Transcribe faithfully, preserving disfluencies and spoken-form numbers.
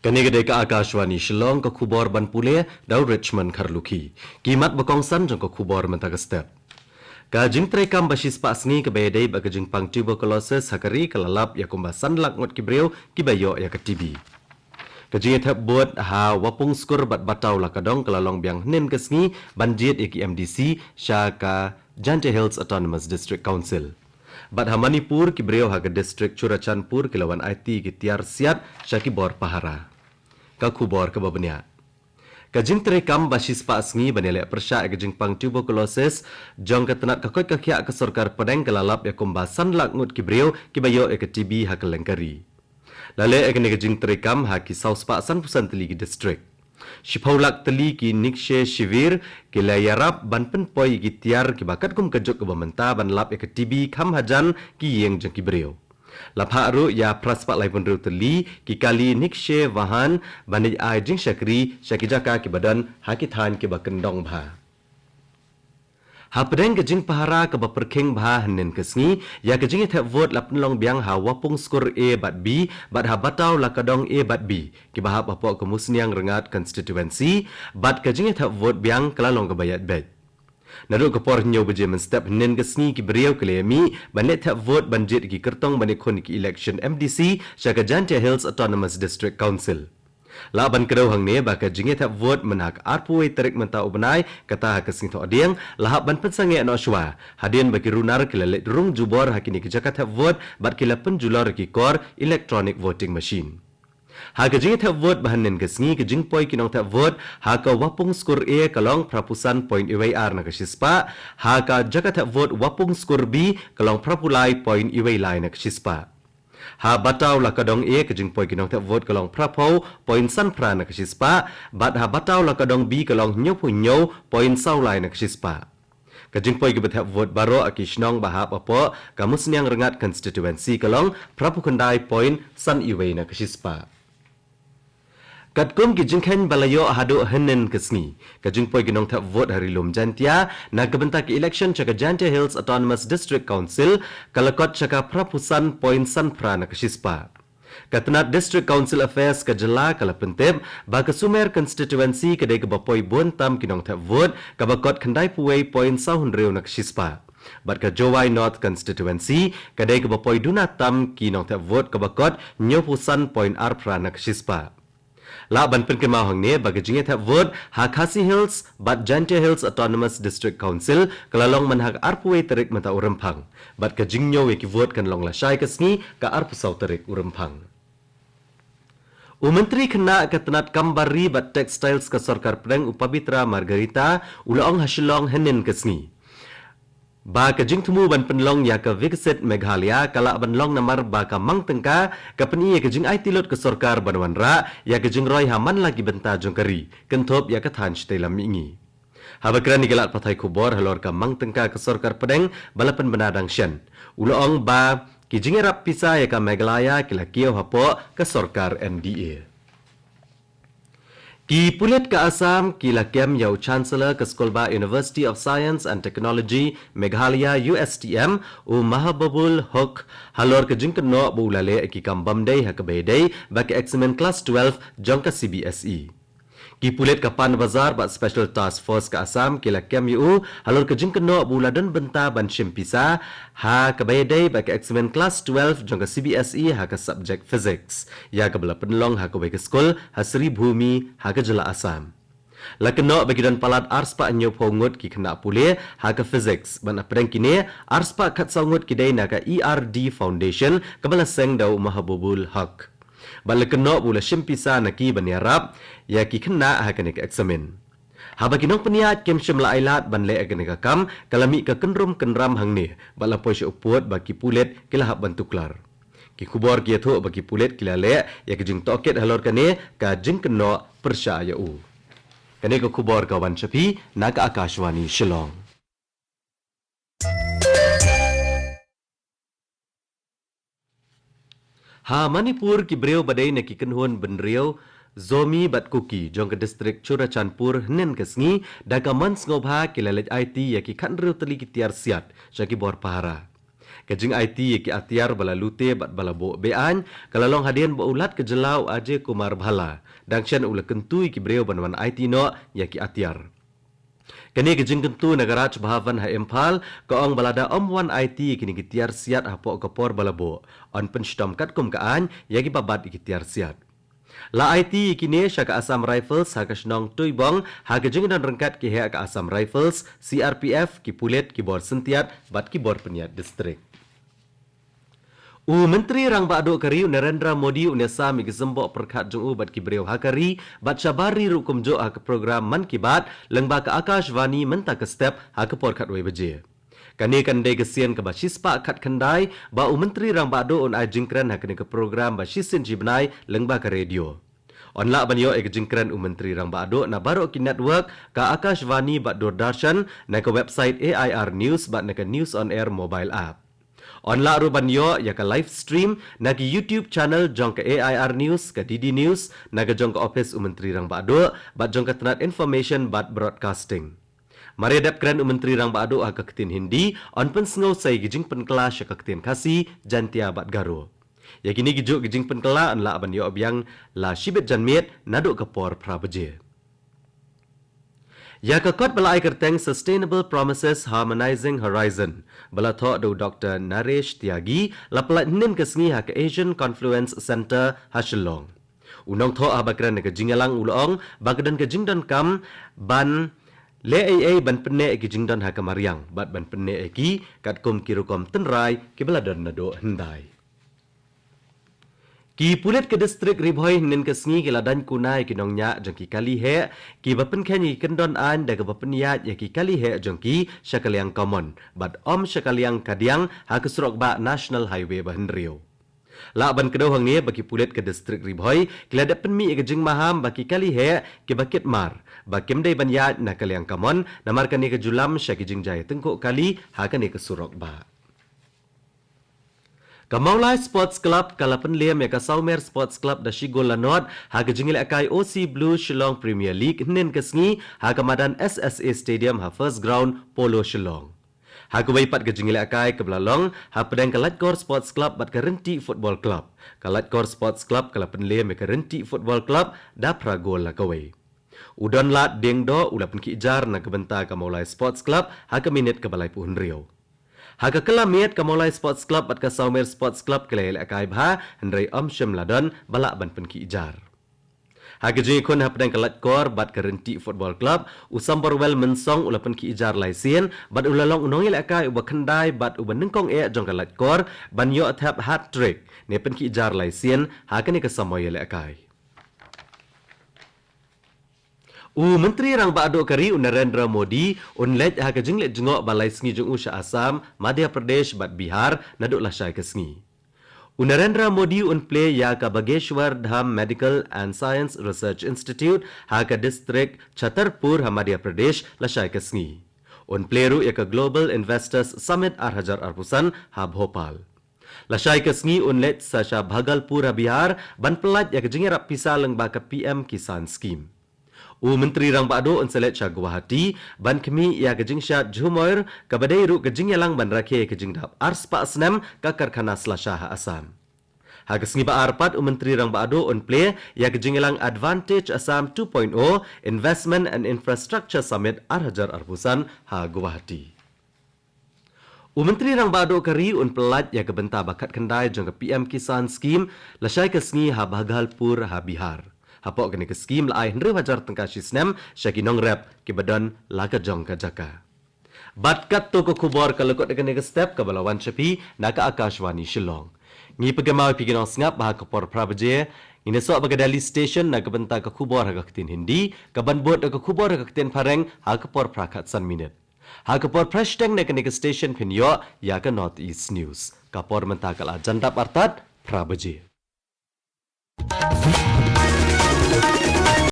Kane ka dei ka Akashvani Shillong, ka khubor ban pule da u Richmond Kharlukhi. Ki mat ba kongsan jong ka khubor mynta ka step. Ka jingtreikam ba shispah sngi kaba ïadei bad ka jingpang tuberculosis ha ka ri ka la lap ïa kumba san lak ngut ki briew kiba ïoh ïa ka T B. Ka jingïathep vote ha Wapung Skur bad Bataw Lakadong ka la long biang hynnin ka sngi ban jied ïa ki M D C sha ka Jaintia Hills Autonomous District Council. Bad ha Manipur, ki briew ha ka district Churachandpur ki la wan aiti ki tiar siat sha ki bor pahara. Ka khubor kaba bniah. Ka jingtreikam ba shispah sngi ban ïaleh pyrshah ïa ka jingpang tuberculosis jong ka tnat ka koit ka khiah ka sorkar pdeng ka la lap ïa kumba san lak ngut ki briew kiba ïoh ïa ka T B ha kylleng ka ri. La leh ïa kane ka jingtreikam ha ki saw spah sanphew san tylli ki district. Shiphew lak tylli ki Nikshay Shivir ki la ïarap ban pynpoi ïa ki tiar kiba katkum ka juk kaba mynta ban lap ïa ka T B kham hajan ki ïing jong ki briew. La phah ruh ïa phra spah laiphew hynriew tylli ki kali Nikshay Vahan ban ïa ai jingshakri sha ki jaka kiba don ha ki thaiñ kiba kyndong bha. Hapdeng ka jingpahara kaba pyrkhing bha hynnin ka sngi ïa ka jingïathep vote la pynlong biang ha Wapung Skur A bad B bad ha Bataw Lakadong A bad B kiba hap hapoh ka Musniang Rngat constituency, bad ka jingïathep vote biang ka la long kaba ïaid beit. Naduh ka por hynñiew baje mynstep hynnin ka sngi ki briew ki la ïamih ban leit thep vote ban jied ïa ki kyrtong ban ïakhun ïa ki election M D C sha ka Jaintia Hills Autonomous District Council. Lah ban kdew hangne ba ka jingïathep vote mynha ka arphew wei tarik mynta u bnai, kata ha ka sngi Thohdieng, la hap ban pynsangeh noh shuwa hadien ba ki runar ki la leit rung jubor ha kine ki jaka thep vote bad ki la pynjulor ïa ki kor electronic voting machine. Ha ka jingïathep vote ba hynnin ka sngi, ka jingpoi ki nongthep vote ha ka Wapung Skur A ka long phra phew san point wei ar na ka shispah, ha ka jaka thep vote Wapung Skur B ka long phra phew lai point wei lai na ka shispah. Ha Bataw Lakadong A ka jingpoi ki nongthep vote ka long phra phew point san phra na ka shispah, bad ha Bataw Lakadong B ka long hynñiew phew hynñiew point saw lai na ka shispah. Ka jingpoi kiba thep vote baroh ha ki shnong ba hap hapoh ka Musniang Rngat constituency ka long phra phew khyndai point san wei na ka shispah. Katkum ki jingkheiñ ba la ïoh haduh hynnin ka sngi, ka jingpoi ki nongthep vote ha Ri Lum Jaintia na ka bynta ka election sha ka Jaintia Hills Autonomous District Council ka la kot sha ka phra phew san point san phra na ka shispah. Ka tnat District Council Affairs ka jylla ka la pyntip ba ka Sumer constituency ka dei kaba poi bun tam ki nongthep vote, kaba kot khyndai phew wei point saw hynriew na ka shispah. Bad ka Jowai North constituency ka dei kaba poi duna tam ki nongthep vote, kaba kot hynñiew phew san point ar phra na ka shispah. Lah ban pynkynmaw hangne ba ka jingïathep vote ha Khasi Hills bad Jaintia Hills Autonomous District Council ka la long mynha ka arphew wei tarik mynta u Rymphang, bad ka jingñiew ïa ki vote kan long lashai ka sngi ka arphew saw tarik u Rymphang. U Myntri Khynnah ka tnat Kam Bar Ri bad Textiles ka Sorkar Pdeng, u Pabitra Margherita, u la ong ha Shillong hynnin ka sngi ba ka jingthmu ban pynlong ïa ka Viksit Meghalaya ka lah ban long namar ba ka mang tyngka ka pyni ïa ka jingaiti lut ka sorkar ban wanrah ïa ka jingroi ha man la ki bynta jong ka ri, kynthup ïa ka thaiñ shatei lam mihngi. Haba kren ïa ki lad pathai khubor halor ka mang tyngka ka Sorkar Pdeng ba la pynbna dang shen, u la ong ba ki jingïarap pisa ïa ka Meghalaya ki la kiew hapoh ka sorkar M D A. Ki pulit ka Assam ki la kem ïa u Chancellor ka Skulbah University of Science and Technology Meghalaya, U S T M, u Mahbubul Hoque, halor ka jingkynnoh ba u la leh ïa ki kam bym dei ha kaba ïadei bad ka eksamin klas twelve jong ka C B S E. Ki pulit ka Panbazar bad Special Task Force ka Assam ki la kem ïa u halor ka jingkynnoh ba u la don bynta ban shim pisa ha kaba ïadei bad ka eksamin klas twelve jong ka C B S E ha ka subject Physics, ïa kaba la pynlong ha kawei ka skul ha Sribhumi ha ka jylla Assam. La kynnoh ba ki don palat ar spah hynñiew phew ngut ki khynnah pule ha ka Physics, bad hapdeng kine ar spah khatsaw ngut ki dei na ka E R D Foundation kaba la seng da u Mahbubul Hoque. Bad la kynnoh ba u la shim pisa na ki ban ïarap ïa ki khynnah ha kane ka eksamin. Haba ki nongpynïaid kim shym la ailad ban leh ïa kane ka kam, ka la mih ka kynrum kynram hangne bad la poi sha u pud ba ki pulit ki la hap ban tuklar. Ki khubor ki ïathuh ba ki pulit ki la leh ïa ka jingtohkit halor kane ka jingkynnoh pyrshah ïa u. Kane ka khubor ka wan sha phi na ka Akashvani Shillong. Ha Manipur, ki briew ba dei na ki kynhun bynriew Zomi bad Kuki jong ka distrik Churachandpur hynnin ka sngi da ka mon sngewbha ki la leit aiti ïa ki khathynriew tylli ki tiar siat sha ki bor pahara. Ka jingaiti ïa ki atiar ba la lute bad ba la buh be-aiñ ka la long hadien ba u Lat ka jylla u Ajay Kumar Bhalla dang shen u la kyntu ïa ki briew ban wan aiti noh ïa ki atiar. Kane ka jingkyntu na ka Raj Bhavan ha Imphal ka ong ba lada ym wan aiti ïa kine ki tiar siat hapoh ka por ba la buh, yn pynshitom katkum ka aiñ ïa kiba bat ïa ki tiar siat. La aiti ïa kine sha ka Assam Rifles ha ka shnong Tuibong ha ka jingdon ryngkat ki heh ka Assam Rifles, C R P F, ki pulit, ki bor syntiat bad ki bor pynïaid district. U Myntri Rangbah Duh ka ri u Narendra Modi un ïasam ïa ki symboh pyrkhat jong u bad ki briew ha ka ri bad shabar ri ruh kumjuh ha ka program Mann Ki Baat lyngba ka Akashvani mynta ka step ha ka por khatwei baje. Kane kan dei ka sien kaba shispah khatkhyndai ba u Myntri Rangbah Duh un ai jingkren ha kane ka program ba shisien shibnai lyngba ka radio. Yn lah ban ïoh ïa ka jingkren u Myntri Rangbah Duh na baroh ki network ka Akashvani bad Doordarshan, na ka website A I R News bad na ka News on Air mobile app. Yn lah ruh ban ïoh ïa ka live stream na ki YouTube channel jong ka A I R News, ka D D News, na ka jong ka ophis u Myntri Rangbah Duh bad jong ka tnat Information bad Broadcasting. Mar ïa dep kren u Myntri Rangbah Duh ha ka ktien Hindi, yn pynsngew sa ïa ki jingpynkylla sha ka ktien Khasi, Jaintia bad Garo. Ïa kine kijuh ki jingpynkylla yn lah ban ïoh biang la shibit janmiet naduh ka por phra baje. Ïa ka kot ba la ai kyrteng Sustainable Promises Harmonizing Horizon ba la thoh da u Doctor Naresh Tyagi la pyllait hynnin ka sngi ha ka Asian Confluence Centre ha Shillong. U nongthoh haba kren na ka jingïalang u la ong ba ka don ka jingdonkam ban leh ei ei ban pynneh ïa ki jingdon ha ka mariang bad ban pynneh ïa ki katkum ki rukom tynrai kiba la don naduh hyndai. Ki pulit ka distrik Ri Bhoi hynnin ka sngi ki la daiñ kuna ïa ki nongñiah jong ki kali heh kiba pynkheiñ ïa ki kyndon aiñ da kaba pynïaid ïa ki kali heh jong ki sha ka liang kamon bad ym sha ka liang kadiang ha ka surok bah National Highway ba hynriew. Lah ban kdew hangne ba ki pulit ka distrik Ri Bhoi ki la dep pynmih ïa ka jingmaham ba ki kali heh kiba kit mar ba kim dei ban ïaid na ka liang kamon namar kane ka ju lam sha ki jingjia tyngkhuh kali ha kane ka surok bah. Ka Mawlai Sports Club ka la pynlem ïa ka Sawmer Sports Club da shi gol la nod ha ka jingïalehkai O C Blue Shillong Premier League hynnin ka sngi ha ka madan S S A Stadium ha First Ground, Polo Shillong. Ha kawei pat ka jingïalehkai kaba la long hapdeng ka Laitkor Sports Club bad ka Ryntih Football Club, ka Laitkor Sports Club ka la pynlem ïa ka Ryntih Football Club da phra gol la kawei. U Donlad Diengdoh u la pynkhih jar na ka bynta ka Mawlai Sports Club ha ka minit kaba laiphew hynriew. Ha ka kylla miet ka Mawlai Sports Club bad ka Sawmer Sports Club ki la ïalehkai bha hynrei ym shym la don ba lah ban pynkhih jar. Ha ka jingïakhun hapdeng ka Laitkor bad ka Ryntih Football Club, u Samborwell Mynsong u la pynkhih jar lai sien bad u la long u nongïalehkai uba khyndai bad uba nyngkong eh jong ka Laitkor ban ïoh thep hat-trick ne pynkhih jar lai sien ha kane ka samoi ïalehkai. U Myntri Rangbah Duh ka ri u Narendra Modi un leit ha ka jingleit jngoh ba lai sngi jong u sha Assam, Madhya Pradesh bad Bihar naduh lashai ka sngi. U Narendra Modi un plie ïa ka Bageshwar Dham Medical and Science Research Institute ha ka distrik Chhatarpur ha Madhya Pradesh lashai ka sngi. Un plie ruh ïa ka Global Investors Summit ar hajar arphew san ha Bhopal. Lashai ka sngi un leit sa sha Bhagalpur ha Bihar ban pyllait ïa ka jingïarap pisa lyngba ka P M Kisan Scheme. U Myntri Rangbah Duh un sa leit sha Guwahati ban khmih ïa ka jingshad Jhumoir kaba dei ruh ka jingïalang ban rakhe ïa ka jingdap arspah snem ka karkhana slasha ha Assam. Ha ka sngi ba ar pat u Myntri Rangbah Duh un plie ïa ka jingïalang Advantage Assam two point oh Investment and Infrastructure Summit ar hajar arphew san ha Guwahati. U Myntri Rangbah Duh ka ri un pyllait ïa ka bynta ba khatkhyndai jong ka P M Kisan Scheme lashai ka sngi ha Bhagalpur ha Bihar. Hapoh kane ka skhim la ai hynriew hajar tyngka shi snem sha ki nongrep kiba don la ka jong ka jaka. Bad katto ka khubor ka la kut ha kane ka step kaba la wan sha phi na ka Akashvani Shillong. Ngi pynkynmaw ïa phi ki nongsngap ba ha ka por phra baje ngin ïasoh bad ka Delhi Station na ka bynta ka khubor ha ka ktien Hindi, kaban bud da ka khubor ha ka ktien Phareng ha ka por phra khatsan minit. Ha ka por phra shiteng na kane ka station phin ïoh ïa ka North East News. Ka por mynta ka la jan dap artat phra baje.